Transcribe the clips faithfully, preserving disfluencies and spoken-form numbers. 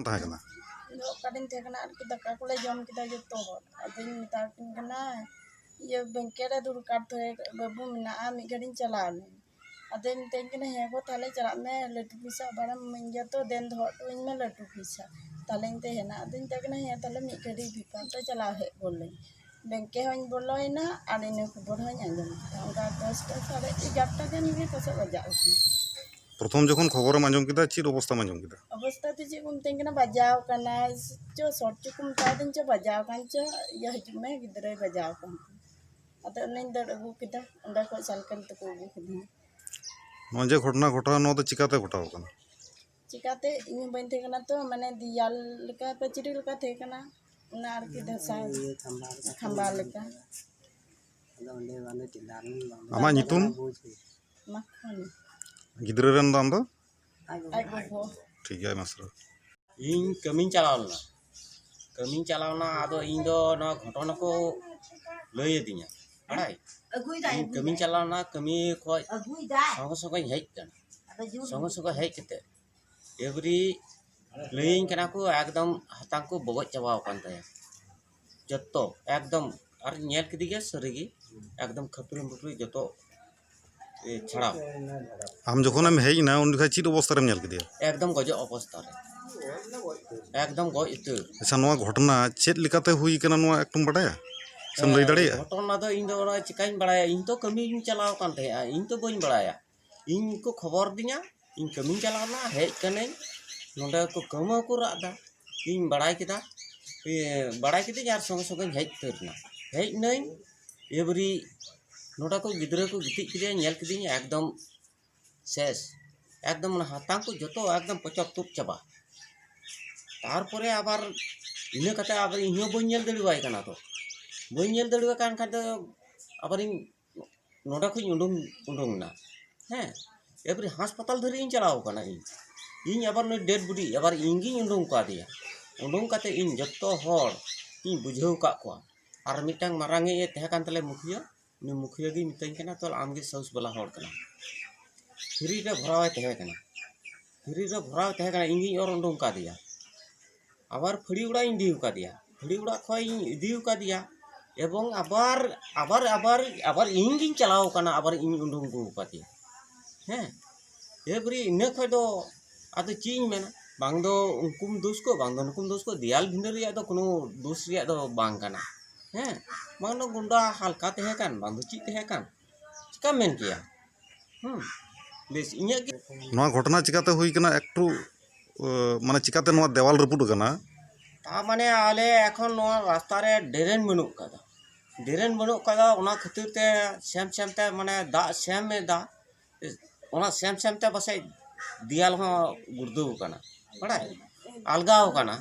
ᱛᱟᱦᱮᱸ ᱠᱟᱱᱟ? ᱤᱧ ᱫᱚ ᱚᱠᱟᱨᱤᱧ ᱛᱟᱦᱮᱸ ᱠᱟᱱᱟ ᱟᱨᱠᱤ, ᱫᱟᱠᱟ ᱠᱚᱞᱮ ᱡᱚᱢ ᱠᱮᱫᱟ ᱡᱚᱛᱚ ᱦᱚᱲ᱾ ᱟᱫᱚᱧ ᱢᱮᱛᱟ ᱠᱤᱱ ᱠᱟᱱᱟ, ᱤᱭᱟᱹ, ᱵᱮᱝᱠᱮ ᱨᱮ ᱫᱚᱨᱠᱟᱨ ᱛᱟᱦᱮᱸ, ᱵᱟᱹᱵᱩ ᱢᱮᱱᱟᱜᱼᱟ, ᱢᱤᱫ ᱜᱷᱟᱹᱲᱤᱡ ᱤᱧ ᱪᱟᱞᱟᱣ ᱞᱮᱱ᱾ ᱟᱫᱚᱭ ᱢᱮᱛᱟᱹᱧ ᱠᱟᱱᱟ, ᱦᱮᱸ ᱜᱚ, ᱛᱟᱦᱞᱮ ᱪᱟᱞᱟᱜ ᱢᱮ, ᱞᱟᱹᱴᱩ ᱯᱚᱭᱥᱟ ᱟᱵᱟᱨᱮᱢ ᱤᱢᱟᱹᱧ ᱜᱮᱭᱟ ᱛᱚ, ᱫᱮᱱ ᱫᱚᱦᱚ ᱦᱚᱴᱚ ᱟᱹᱧ ᱢᱮ ᱞᱟᱹᱴᱩ ᱯᱚᱭᱥᱟ᱾ ᱛᱟᱦᱞᱮᱧ ᱢᱮᱛᱟᱭ ᱠᱟᱱᱟ, ᱟᱫᱚᱧ ᱢᱮᱛᱟᱭ ᱠᱟᱱᱟ, ᱦᱮᱸ ᱛᱟᱦᱞᱮ ᱢᱤᱫ ᱜᱷᱟᱹᱲᱤᱡ ᱵᱮᱯᱟᱨ ᱛᱮ ᱪᱟᱞᱟᱣ ᱦᱮᱡ ᱜᱚᱫ ᱞᱮᱱ᱾ ᱵᱮᱝᱠᱮ ᱦᱚᱸᱧ ᱵᱚᱞᱚᱭᱮᱱᱟ ᱟᱨ ᱤᱱᱟᱹ ᱠᱷᱚᱵᱚᱨ ᱦᱚᱸᱧ ᱟᱸᱡᱚᱢ ᱠᱮᱫᱟ᱾ ᱚᱱᱠᱟ ᱫᱚᱥᱴᱟ ᱥᱟᱲᱮ ᱮᱜᱟᱨᱚᱴᱟ ᱜᱟᱱ ᱜᱮ ᱯᱟᱥᱮᱡ ᱵᱟᱡᱟᱣ ᱟᱠᱟᱱᱟ᱾ ᱯᱨᱚᱛᱷᱚᱢ ᱡᱚᱠᱷᱚᱱ ᱠᱷᱚᱵᱚᱨᱮᱢ ᱟᱸᱡᱚᱢ ᱠᱮᱫᱟ, ᱪᱮᱫ ᱚᱵᱚᱥᱛᱟᱢ ᱟᱸᱡᱚᱢ ᱠᱮᱫᱟ? ᱚᱵᱚᱥᱛᱟ ᱫᱚ ᱪᱮᱫ ᱠᱚ ᱢᱤᱛᱟᱹᱧ ᱠᱟᱱᱟ, ᱵᱟᱡᱟᱣ ᱠᱟᱱᱟᱭ ᱪᱚ, ᱥᱚᱴ ᱪᱚ ᱠᱚ ᱢᱮᱛᱟᱫᱤᱧ ᱪᱚ, ᱵᱟᱡᱟᱣ ᱠᱟᱱ ᱪᱚ, ᱤᱭᱟᱹ, ᱦᱤᱡᱩᱜ ᱢᱮ, ᱜᱤᱫᱽᱨᱟᱹᱭ ᱵᱟᱡᱟᱣ ᱠᱟᱱ᱾ ᱟᱫᱚ ᱚᱱᱮᱧ ᱫᱟᱹᱲ ᱟᱹᱜᱩ ᱠᱮᱫᱟ, ᱚᱸᱰᱮ ᱠᱷᱚᱡ ᱥᱟᱞᱠᱮᱞ ᱛᱮᱠᱚ ᱟᱹᱜᱩ ᱠᱮᱫᱤᱧᱟ᱾ ᱱᱚᱣᱟ ᱡᱮ ᱜᱷᱚᱴᱚᱱᱟ ᱜᱷᱚᱴᱟᱣ, ᱱᱚᱣᱟ ᱫᱚ ᱪᱤᱠᱟᱛᱮ ᱜᱷᱚᱴᱟᱣ ᱠᱟᱱᱟ? ᱪᱤᱠᱟᱛᱮ? ᱤᱧ ᱦᱚᱸ ᱵᱟᱹᱧ ᱛᱟᱦᱮᱸ ᱠᱟᱱᱟ ᱛᱚ, ᱢᱟᱱᱮ ᱫᱮᱭᱟᱞ ᱞᱮᱠᱟ, ᱯᱟᱹᱪᱨᱤ ᱞᱮᱠᱟ ᱛᱟᱦᱮᱸ ᱠᱟᱱᱟ, ᱚᱱᱟ ᱟᱨᱠᱤ ᱫᱷᱟᱥᱟᱣ, ᱠᱷᱟᱢᱵᱟ ᱞᱮᱠᱟ᱾ ᱟᱢᱟᱜ ᱧᱩᱛᱩᱢ? ᱢᱟᱠᱷᱚᱱ᱾ ᱜᱤᱫᱽᱨᱟᱹ ᱨᱮᱱ ᱫᱚ ᱟᱢ ᱫᱚ? ᱟᱡ ᱜᱚᱜᱚ᱾ ᱴᱷᱤᱠ ᱜᱮᱭᱟ, ᱟᱭᱢᱟ ᱥᱟᱨᱦᱟᱣ᱾ ᱤᱧ ᱠᱟᱹᱢᱤᱧ ᱪᱟᱞᱟᱣ ᱞᱮᱱᱟ, ᱠᱟᱹᱢᱤᱧ ᱪᱟᱞᱟᱣ ᱞᱮᱱᱟ, ᱟᱫᱚ ᱤᱧ ᱫᱚ ᱱᱚᱣᱟ ᱜᱷᱚᱴᱚᱱᱟ ᱠᱚ ᱞᱟᱹᱭ ᱟᱹᱫᱤᱧᱟ, ᱵᱟᱲᱟᱭ? ᱤᱧ ᱠᱟᱹᱢᱤᱧ ᱪᱟᱞᱟᱣ ᱞᱮᱱᱟ, ᱠᱟᱹᱢᱤ ᱠᱷᱚᱡ ᱥᱚᱸᱜᱮ ᱥᱚᱸᱜᱮᱧ ᱦᱮᱡ ᱠᱟᱱᱟ, ᱥᱚᱸᱜᱮ ᱥᱚᱸᱜᱮ ᱦᱮᱡ ᱠᱟᱛᱮ ᱮᱵᱟᱨᱮ ᱞᱟᱹᱭᱟᱹᱧ ᱠᱟᱱᱟ ᱠᱚ ᱮᱠᱫᱚᱢ ᱦᱟᱛᱟᱝ ᱠᱚ ᱵᱚᱜᱚᱡ ᱪᱟᱵᱟᱣ ᱟᱠᱟᱱ ᱛᱟᱭᱟ ᱡᱚᱛᱚ, ᱮᱠᱫᱚᱢ᱾ ᱟᱨ ᱧᱮᱞ ᱠᱮᱫᱮ ᱜᱮᱭᱟ ᱥᱟᱹᱨᱤ ᱜᱮ, ᱮᱠᱫᱚᱢ ᱠᱷᱟᱹᱯᱨᱤ ᱢᱩᱯᱨᱤ ᱡᱚᱛᱚ, ᱮ, ᱪᱷᱟᱲᱟᱣ᱾ ᱟᱢ ᱡᱚᱠᱷᱚᱱᱮᱢ ᱦᱮᱡ ᱮᱱᱟ, ᱩᱱ ᱡᱚᱠᱷᱚᱱ ᱪᱮᱫ ᱚᱵᱚᱥᱛᱟ ᱨᱮᱢ ᱧᱮᱞ ᱠᱮᱫᱮᱭᱟ? ᱮᱠᱫᱚᱢ ᱜᱚᱡᱚᱜ ᱚᱵᱚᱥᱛᱟ ᱨᱮ, ᱮᱠᱫᱚᱢ ᱜᱚᱡ ᱩᱛᱟᱹᱨ᱾ ᱟᱪᱪᱷᱟ, ᱱᱚᱣᱟ ᱜᱷᱚᱴᱚᱱᱟ ᱪᱮᱫ ᱞᱮᱠᱟᱛᱮ ᱦᱩᱭ ᱠᱟᱱᱟ, ᱱᱚᱣᱟ ᱮᱠᱴᱩᱢ ᱵᱟᱰᱟᱭᱟ? ᱥᱮᱢ ᱞᱟᱹᱭ ᱫᱟᱲᱮᱭᱟᱜᱼᱟ? ᱜᱷᱚᱴᱚᱱᱟ ᱫᱚ ᱤᱧ ᱫᱚ ᱚᱱᱟ ᱪᱤᱠᱟᱹᱧ ᱵᱟᱲᱟᱭᱟ? ᱤᱧ ᱛᱚ ᱠᱟᱹᱢᱤᱧ ᱪᱟᱞᱟᱣ ᱟᱠᱟᱱ ᱛᱟᱦᱮᱸᱜᱼᱟ, ᱤᱧ ᱛᱚ ᱵᱟᱹᱧ ᱵᱟᱲᱟᱭᱟ᱾ ᱤᱧ ᱠᱚ ᱠᱷᱚᱵᱚᱨ ᱫᱤᱧᱟ, ᱤᱧ ᱠᱟᱹᱢᱤᱧ ᱪᱟᱞᱟᱣ ᱞᱮᱱᱟ, ᱦᱮᱡ ᱠᱟᱹᱱᱟᱹᱧ, ᱱᱚᱸᱰᱮ ᱠᱚ ᱠᱟᱹᱣᱢᱟᱹ ᱠᱚ ᱨᱟᱜ ᱮᱫᱟ᱾ ᱤᱧ ᱵᱟᱲᱟᱭ ᱠᱮᱫᱟ, ᱮ, ᱵᱟᱲᱟᱭ ᱠᱤᱫᱟᱹᱧ ᱟᱨ ᱥᱚᱸᱜᱮ ᱥᱚᱸᱜᱮᱧ ᱦᱮᱡ ᱩᱛᱟᱹᱨ ᱮᱱᱟ᱾ ᱦᱮᱡ ᱮᱱᱟᱹᱧ, ᱮᱵᱟᱨᱮ ᱱᱚᱸᱰᱮ ᱠᱚ ᱜᱤᱫᱽᱨᱟᱹ ᱠᱚ ᱜᱤᱛᱤᱡ ᱠᱮᱫᱮᱭᱟ, ᱧᱮᱞ ᱠᱤᱫᱟᱹᱧ ᱮᱠᱫᱚᱢ ᱥᱮᱥ, ᱮᱠᱫᱚᱢ ᱚᱱᱟ ᱦᱟᱛᱟᱝ ᱠᱚ ᱡᱚᱛᱚ ᱮᱠᱫᱚᱢ ᱯᱚᱪᱚᱨ ᱛᱩᱫ ᱪᱟᱵᱟ᱾ ᱛᱟᱨᱯᱚᱨᱮ ᱟᱵᱟᱨ ᱤᱱᱟᱹ ᱠᱟᱛᱮ ᱟᱵᱟᱨ ᱤᱧ ᱦᱚᱸ ᱵᱟᱹᱧ ᱧᱮᱞ ᱫᱟᱲᱮᱣᱟᱭ ᱠᱟᱱᱟ ᱛᱚ, ᱵᱟᱹᱧ ᱧᱮᱞ ᱫᱟᱲᱮᱣᱟᱭ ᱠᱟᱱ ᱠᱷᱟᱱ ᱫᱚ ᱟᱵᱟᱨᱤᱧ ᱱᱚᱰᱮ ᱠᱷᱚᱡ ᱩᱰᱩᱝ, ᱩᱰᱩᱝ ᱮᱱᱟ᱾ ᱦᱮᱸ, ᱮᱵᱟᱨᱮ ᱦᱟᱥᱯᱟᱛᱟᱞ ᱫᱷᱟᱹᱨᱤᱡ ᱤᱧ ᱪᱟᱞᱟᱣ ᱠᱟᱱᱟ᱾ ᱤᱧ, ᱤᱧ ᱟᱵᱟᱨ ᱱᱩᱭ dead body ᱟᱵᱟᱨ ᱤᱧ ᱜᱤᱧ ᱩᱰᱩᱝ ᱠᱟᱫᱮᱭᱟ᱾ ᱩᱰᱩᱝ ᱠᱟᱛᱮ ᱤᱧ ᱡᱚᱛᱚ ᱦᱚᱲ ᱤᱧ ᱵᱩᱡᱷᱟᱹᱣ ᱠᱟᱜ ᱠᱚᱣᱟ᱾ ᱟᱨ ᱢᱤᱫᱴᱟᱝ ᱢᱟᱨᱟᱝ ᱤᱡ ᱮ ᱛᱟᱦᱮᱸ ᱠᱟᱱ ᱛᱟᱞᱮ ᱢᱩᱠᱷᱤᱭᱟᱹ, ᱩᱱᱤ ᱢᱩᱠᱷᱤᱭᱟᱹ ᱜᱮᱭ ᱢᱤᱛᱟᱹᱧ ᱠᱟᱱᱟ, "ᱛᱚ ᱟᱢ ᱜᱮ ᱥᱟᱦᱚᱥ ᱵᱟᱞᱟ ᱦᱚᱲ ᱠᱟᱱᱟᱢ᱾" free ᱨᱮ ᱵᱷᱚᱨᱟᱣ ᱮ ᱛᱟᱦᱮᱸ ᱠᱟᱱᱟ, free ᱨᱮ ᱵᱷᱚᱨᱟᱣ ᱮ ᱛᱟᱦᱮᱸ ᱠᱟᱱᱟ, ᱤᱧ ᱜᱤᱧ ᱚᱨ ᱩᱰᱩᱝ ᱠᱟᱫᱮᱭᱟ᱾ ᱟᱵᱟᱨ ᱯᱷᱟᱹᱲᱤ ᱚᱲᱟᱜ ᱤᱧ ᱤᱫᱤ ᱟᱠᱟᱫᱮᱭᱟ, ᱯᱷᱟᱹᱲᱤ ᱚᱲᱟᱜ ᱠᱷᱚᱱ ᱤᱧ ᱤᱫᱤ ᱟᱠᱟᱫᱮᱭᱟ, ᱮᱵᱚᱝ ᱟᱵᱟᱨ ᱟᱵᱟᱨ ᱟᱵᱟᱨ ᱟᱵᱟᱨ ᱤᱧ ᱜᱤᱧ ᱪᱟᱞᱟᱣ ᱟᱠᱟᱱᱟ, ᱟᱵᱟᱨ ᱤᱧ ᱩᱰᱩᱝ ᱟᱹᱜᱩ ᱟᱠᱟᱫᱮᱭᱟ᱾ ᱦᱮᱸ, ᱮᱵᱟᱨᱮ ᱤᱱᱟᱹ ᱠᱷᱚᱱ ᱫᱚ ᱟᱫᱚ ᱪᱮᱫ ᱤᱧ ᱢᱮᱱᱟ, ᱵᱟᱝ ᱫᱚ ᱩᱱᱠᱩᱢ ᱫᱳᱥ ᱠᱚ, ᱵᱟᱝ ᱫᱚ ᱱᱩᱠᱩᱢ ᱫᱳᱥ ᱠᱚ, ᱫᱮᱭᱟᱞ ᱵᱷᱤᱸᱫᱟᱹᱲ ᱨᱮᱭᱟᱜ ᱫᱚ ᱠᱳᱱᱳ ᱫᱳᱥ ᱨᱮᱭᱟᱜ ᱫᱚ ᱵᱟᱝ ᱠᱟᱱᱟ᱾ ᱦᱮᱸ, ᱵᱟᱝ ᱫᱚ ᱜᱩᱱᱰᱟ ᱦᱟᱞᱠᱟ ᱛᱟᱦᱮᱸ ᱠᱟᱱ, ᱵᱟᱝ ᱫᱚ ᱪᱮᱫ ᱛᱟᱦᱮᱸ ᱠᱟᱱ, ᱪᱤᱠᱟᱢ ᱢᱮᱱ ᱠᱮᱭᱟ? ᱦᱩᱸ, ᱵᱮᱥ, ᱤᱧᱟᱹᱜ ᱜᱮ᱾ ᱱᱚᱣᱟ ᱜᱷᱚᱴᱚᱱᱟ ᱪᱤᱠᱟᱛᱮ ᱦᱩᱭ ᱠᱟᱱᱟ ᱮᱠᱴᱩ, ᱟᱹ, ᱢᱟᱱᱮ ᱪᱤᱠᱟᱛᱮ ᱱᱚᱣᱟ ᱫᱮᱣᱟᱞ ᱨᱟᱹᱯᱩᱫ ᱟᱠᱟᱱᱟ? ᱛᱟ ᱢᱟᱱᱮ ᱟᱞᱮ ᱮᱠᱷᱚᱱ ᱱᱚᱣᱟ ᱨᱟᱥᱛᱟ ᱨᱮ ᱰᱨᱮᱱ ᱵᱟᱹᱱᱩᱜ ᱠᱟᱫᱟ, ᱰᱨᱮᱱ ᱵᱟᱹᱱᱩᱜ ᱠᱟᱫᱟ, ᱚᱱᱟ ᱠᱷᱟᱹᱛᱤᱨ ᱛᱮ ᱥᱮᱢ ᱥᱮᱢ ᱛᱮ ᱢᱟᱱᱮ ᱫᱟᱜ ᱥᱮᱢ ᱮᱫᱟ, ᱚᱱᱟ ᱥᱮᱢ ᱥᱮᱢ ᱛᱮ ᱯᱟᱥᱮᱡ ᱫᱮᱭᱟᱞ ᱦᱚᱸ ᱜᱩᱲᱫᱟᱹᱣ ᱠᱟᱱᱟ, ᱵᱟᱲᱟᱭ, ᱟᱞᱜᱟᱣ ᱠᱟᱱᱟ᱾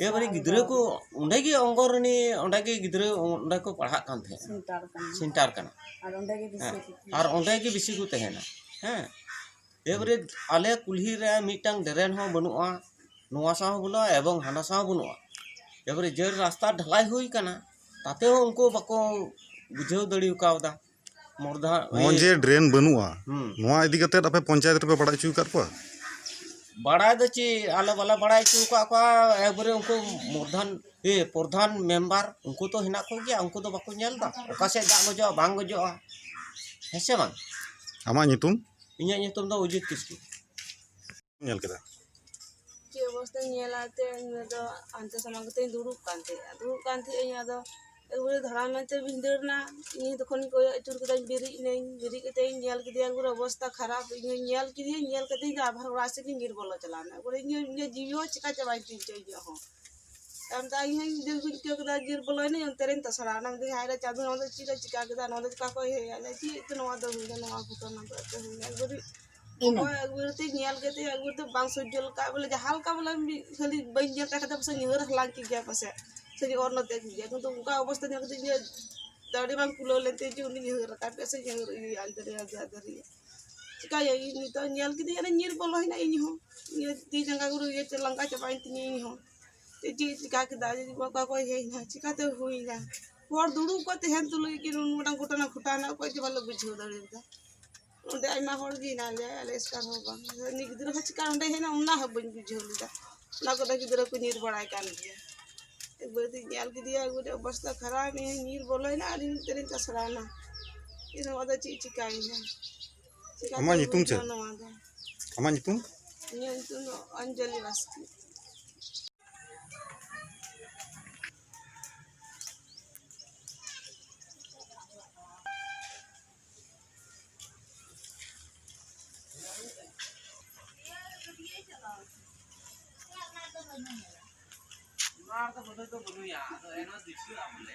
ᱮᱵᱟᱨᱮ ᱜᱤᱫᱽᱨᱟᱹ ᱠᱚ ᱚᱸᱰᱮ ᱜᱮ ᱚᱝᱜᱚᱱᱣᱟᱲᱤ, ᱚᱸᱰᱮ ᱜᱮ ᱜᱤᱫᱽᱨᱟᱹ ᱚᱸᱰᱮ ᱠᱚ ᱯᱟᱲᱦᱟᱜ ᱠᱟᱱ ᱛᱟᱦᱮᱸᱫ, ᱥᱮᱱᱴᱟᱨ ᱠᱟᱱᱟ᱾ ᱥᱮᱱᱴᱟᱨ ᱠᱟᱱᱟ᱾ ᱟᱨ ᱚᱸᱰᱮ ᱜᱮ ᱵᱮᱥᱤ ᱦᱮᱸ, ᱠᱚ ᱟᱨ ᱚᱸᱰᱮ ᱜᱮ ᱵᱮᱥᱤ ᱠᱚ ᱛᱟᱦᱮᱱᱟ᱾ ᱦᱮᱸ, ᱮᱵᱟᱨᱮ ᱟᱞᱮ ᱠᱩᱞᱦᱤ ᱨᱮ ᱢᱤᱫᱴᱟᱝ ᱰᱨᱮᱱ ᱦᱚᱸ ᱵᱟᱹᱱᱩᱜᱼᱟ, ᱱᱚᱣᱟ ᱥᱟᱶ ᱦᱚᱸ ᱵᱟᱹᱱᱩᱜᱼᱟ ᱮᱵᱚᱝ ᱦᱟᱱᱟ ᱥᱟᱶ ᱦᱚᱸ ᱵᱟᱹᱱᱩᱜᱼᱟ᱾ ᱮᱵᱟᱨᱮ ᱡᱮ ᱨᱟᱥᱛᱟ ᱰᱷᱟᱞᱟᱭ ᱦᱩᱭ ᱠᱟᱱᱟ, ᱛᱟᱛᱮ ᱦᱚᱸ ᱩᱱᱠᱩ ᱵᱟᱠᱚ ᱵᱩᱡᱷᱟᱹᱣ ᱫᱟᱲᱮ ᱠᱟᱣᱫᱟ᱾ ᱢᱚᱨᱫᱷᱟ ᱱᱚᱜᱼᱚᱭ ᱤᱭᱟᱹ ᱡᱮ ᱰᱨᱮᱱ ᱵᱟᱹᱱᱩᱜᱼᱟ, ᱦᱩᱸ᱾ ᱱᱚᱣᱟ ᱤᱫᱤ ᱠᱟᱛᱮ ᱟᱯᱮ ᱯᱚᱧᱪᱟᱭᱮᱛ ᱨᱮᱯᱮ ᱵᱟᱲᱟᱭ ᱦᱚᱪᱚ ᱟᱠᱟᱫ ᱠᱚᱣᱟ? ᱵᱟᱲᱟᱭ ᱫᱚ ᱪᱮᱫ, ᱟᱞᱮ ᱵᱟᱞᱮ ᱵᱟᱲᱟᱭ ᱦᱚᱪᱚ ᱟᱠᱟᱫ ᱠᱚᱣᱟ᱾ ᱮᱠᱵᱟᱨᱮ ᱩᱱᱠᱩ ᱢᱚᱨᱫᱷᱟᱱ, ᱮ, ᱯᱨᱚᱫᱷᱟᱱ ᱢᱮᱢᱵᱟᱨ, ᱩᱱᱠᱩ ᱛᱚ ᱦᱮᱱᱟᱜ ᱠᱚᱜᱮᱭᱟ, ᱩᱱᱠᱩ ᱫᱚ ᱵᱟᱠᱚ ᱧᱮᱞ ᱮᱫᱟ ᱚᱠᱟ ᱥᱮᱫ ᱫᱟᱜ ᱜᱚᱡᱚᱜᱼᱟ, ᱵᱟᱝ ᱜᱚᱡᱚᱜᱼᱟ, ᱦᱮᱸ ᱥᱮ ᱵᱟᱝ? ᱟᱢᱟᱜ ᱧᱩᱛᱩᱢ? ᱤᱧᱟᱹᱜ ᱧᱩᱛᱩᱢ ᱫᱚ ᱚᱡᱤᱛ ᱠᱤᱥᱠᱩ᱾ ᱧᱮᱞ ᱠᱮᱫᱟ? ᱪᱮᱫ ᱚᱵᱚᱥᱛᱟᱧ ᱧᱮᱞᱟ ᱮᱱᱛᱮᱫ, ᱤᱧ ᱫᱚ ᱦᱟᱱᱛᱮ ᱥᱟᱢᱟᱝ ᱠᱟᱛᱮᱧ ᱫᱩᱲᱩᱵ ᱠᱟᱱ ᱛᱟᱦᱮᱸᱫ, ᱫᱩᱲᱩᱵ ᱠᱟᱱ ᱛᱟᱦᱮᱸᱫ ᱤᱧ, ᱟᱫᱚ ᱮᱠᱵᱟᱨᱮ ᱫᱷᱟᱲᱟᱢ ᱢᱮᱱᱛᱮ ᱵᱷᱤᱸᱫᱟᱹᱲ ᱮᱱᱟ᱾ ᱤᱧ ᱛᱚᱠᱷᱚᱱᱤᱧ ᱠᱚᱭᱚᱜ ᱟᱹᱪᱩᱨ ᱠᱮᱫᱟᱧ, ᱵᱮᱨᱮᱫ ᱮᱱᱟᱹᱧ, ᱵᱮᱨᱮᱫ ᱠᱟᱛᱮ ᱤᱧ ᱧᱮᱞ ᱠᱮᱫᱮᱭᱟ ᱮᱠᱵᱟᱨᱮ ᱚᱵᱚᱥᱛᱟ ᱠᱷᱟᱨᱟᱯ᱾ ᱤᱧ ᱦᱚᱸᱧ ᱧᱮᱞ ᱠᱮᱫᱮᱭᱟᱹᱧ, ᱧᱮᱞ ᱠᱟᱛᱮ ᱤᱧ ᱫᱚ ᱟᱵᱟᱨ ᱚᱲᱟᱜ ᱥᱮᱫ ᱜᱤᱧ ᱧᱤᱨ ᱵᱚᱞᱚ ᱪᱟᱞᱟᱣ ᱮᱱᱟ᱾ ᱮᱠᱵᱟᱨᱮ ᱤᱧ ᱦᱚᱸ, ᱤᱧᱟᱹᱜ ᱡᱤᱣᱤ ᱦᱚᱸ ᱪᱤᱠᱟ ᱪᱟᱵᱟᱭᱮᱱ ᱛᱤᱧ ᱪᱚ ᱤᱧᱟᱹᱜ ᱦᱚᱸ᱾ ᱛᱟᱭᱚᱢ ᱛᱮ ᱤᱧ ᱦᱚᱸᱧ ᱧᱤᱨ ᱵᱚᱞᱚᱭᱮᱱᱟᱹᱧ, ᱚᱱᱛᱮ ᱨᱤᱧ ᱛᱟᱥᱟᱲᱟ ᱮᱱᱟ᱾ ᱢᱮᱱᱫᱟᱹᱧ, "ᱦᱟᱭ ᱨᱮ ᱪᱟᱸᱫᱳ, ᱱᱚᱣᱟ ᱫᱚ ᱪᱮᱫ ᱮ ᱪᱤᱠᱟ ᱠᱮᱫᱟ? ᱱᱚᱣᱟ ᱫᱚ ᱪᱤᱠᱟ ᱠᱚ ᱤᱭᱟᱹᱭᱟ?" ᱪᱮᱫ ᱛᱮ ᱱᱚᱣᱟ ᱫᱚ ᱦᱩᱭᱱᱟ, ᱱᱚᱣᱟ ᱜᱷᱚᱴᱚᱱᱟ ᱫᱚ ᱮᱛᱚ ᱦᱩᱭᱱᱟ? ᱮᱠᱵᱟᱨᱮ ᱤᱱᱟᱹ᱾ ᱚᱠᱚᱭ ᱮᱠᱵᱟᱨᱮ ᱛᱮ ᱧᱮᱞ ᱠᱟᱛᱮ ᱮᱠᱵᱟᱨᱮ ᱛᱮ ᱵᱟᱝ ᱥᱚᱡᱽᱡᱚ ᱞᱮᱠᱟ, ᱵᱚᱞᱮ ᱡᱟᱦᱟᱸ ᱞᱮᱠᱟ ᱵᱚᱞᱮ ᱢᱤᱫ ᱠᱷᱟᱹᱞᱤ ᱵᱟᱹᱧ ᱧᱮᱞ ᱠᱟᱜ ᱠᱷᱟᱡ ᱫᱚ ᱯᱟᱥᱮᱡ ᱧᱟᱹᱦᱟᱹᱨ ᱦᱟᱞᱟᱝ ᱠᱮᱫ ᱜᱮᱭᱟ ᱯᱟᱥᱮᱡ, ᱥᱮ ᱚᱨ ᱱᱚᱛᱮ ᱠᱮᱫ ᱜᱮᱭᱟ᱾ ᱠᱤᱱᱛᱩ ᱚᱱᱠᱟ ᱚᱵᱚᱥᱛᱟ ᱧᱮᱞ ᱠᱟᱛᱮ ᱤᱧᱟᱹᱜ ᱫᱟᱲᱮ ᱵᱟᱝ ᱠᱩᱞᱟᱹᱣ ᱞᱮᱱ ᱛᱮ ᱡᱮ ᱩᱱᱤ ᱧᱟᱹᱦᱟᱹᱨ ᱨᱟᱠᱟᱵ ᱠᱮᱫ ᱥᱮ ᱧᱟᱹᱦᱟᱹᱨ ᱤᱭᱟᱹ ᱟᱞᱮ ᱫᱟᱲᱮᱭᱟᱜ ᱜᱮᱭᱟ ᱫᱟᱲᱮᱭᱟᱜ᱾ ᱪᱤᱠᱟᱹᱭᱟ ᱤᱧ ᱱᱤᱛᱚᱜ ᱧᱮᱞ ᱠᱤᱫᱤᱧ ᱟᱨ ᱧᱤᱨ ᱵᱚᱞᱚᱭᱮᱱᱟ ᱤᱧ ᱦᱚᱸ᱾ ᱤᱧᱟᱹᱜ ᱛᱤ ᱡᱟᱸᱜᱟ ᱠᱚ ᱤᱭᱟᱹ ᱞᱟᱸᱜᱟ ᱪᱟᱵᱟᱭᱮᱱ ᱛᱤᱧᱟᱹ ᱤᱧ ᱦᱚᱸ᱾ ᱪᱮᱫ ᱪᱮᱫ ᱪᱤᱠᱟ ᱠᱮᱫᱟ, ᱡᱮ ᱚᱠᱟ ᱠᱚ ᱦᱮᱡ ᱮᱱᱟ, ᱪᱤᱠᱟᱹᱛᱮ ᱦᱩᱭᱱᱟ? ᱦᱚᱲ ᱫᱩᱲᱩᱵ ᱠᱚ ᱛᱟᱦᱮᱱ ᱛᱩᱞᱩᱡ ᱜᱮ ᱱᱩᱱ ᱢᱟᱨᱟᱝ ᱜᱷᱚᱴᱚᱱᱟ ᱜᱷᱚᱴᱟᱣᱱᱟ, ᱚᱠᱚᱭ ᱜᱮ ᱵᱟᱞᱮ ᱵᱩᱡᱷᱟᱹᱣ ᱫᱟᱲᱮᱭᱟᱫᱟ᱾ ᱚᱸᱰᱮ ᱟᱭᱢᱟ ᱦᱚᱲ ᱜᱮ ᱦᱮᱱᱟᱜ ᱞᱮᱭᱟ, ᱟᱞᱮ ᱮᱥᱠᱟᱨ ᱦᱚᱸ ᱵᱟᱝ᱾ ᱩᱱᱤ ᱜᱤᱫᱽᱨᱟᱹ ᱦᱚᱸ ᱪᱤᱠᱟ ᱚᱸᱰᱮ ᱦᱮᱡ ᱮᱱᱟ, ᱚᱱᱟ ᱦᱚᱸ ᱵᱟᱹᱧ ᱵᱩᱡᱷᱟᱹᱣ ᱞᱮᱫᱟ᱾ ᱚᱱᱟ ᱠᱚᱫᱚ ᱜᱤᱫᱽᱨᱟᱹ ᱠᱚ ᱧᱤᱨ ᱵᱟᱲᱟᱭ ᱠᱟᱱ ᱜᱮᱭᱟ᱾ ᱮᱠᱵᱟᱨ ᱫᱚᱧ ᱧᱮᱞ ᱠᱮᱫᱮᱭᱟ, ᱮᱠᱵᱟᱨ ᱚᱵᱚᱥᱛᱟ ᱠᱷᱟᱨᱟᱯ, ᱤᱧ ᱧᱤᱨ ᱵᱚᱞᱚᱭᱮᱱᱟ ᱟᱨ ᱤᱧ ᱛᱮᱨᱮᱧ ᱠᱟᱥᱨᱟᱣᱮᱱᱟ᱾ ᱤᱧ ᱱᱚᱣᱟ ᱫᱚ ᱪᱮᱫ ᱪᱤᱠᱟᱹᱭᱮᱱᱟ? ᱪᱤᱠᱟᱹᱛᱮ ᱟᱢᱟᱜ ᱧᱩᱛᱩᱢ ᱪᱮᱫ? ᱦᱩᱭᱩᱜᱼᱟ ᱱᱚᱣᱟ ᱫᱚ? ᱟᱢᱟᱜ ᱧᱩᱛᱩᱢ? ᱤᱧᱟᱹᱜ ᱧᱩᱛᱩᱢ ᱫᱚ ᱚᱧᱡᱚᱞᱤ ᱵᱟᱥᱠᱮ᱾ ᱚᱱᱟ ᱨᱮᱫᱚ ᱵᱟᱹᱱᱩᱭ ᱫᱚ ᱵᱟᱹᱱᱩᱭᱟ, ᱟᱫᱚ ᱮᱱᱦᱚᱸ ᱫᱤᱥᱟᱹᱜᱼᱟ ᱵᱚᱞᱮ᱾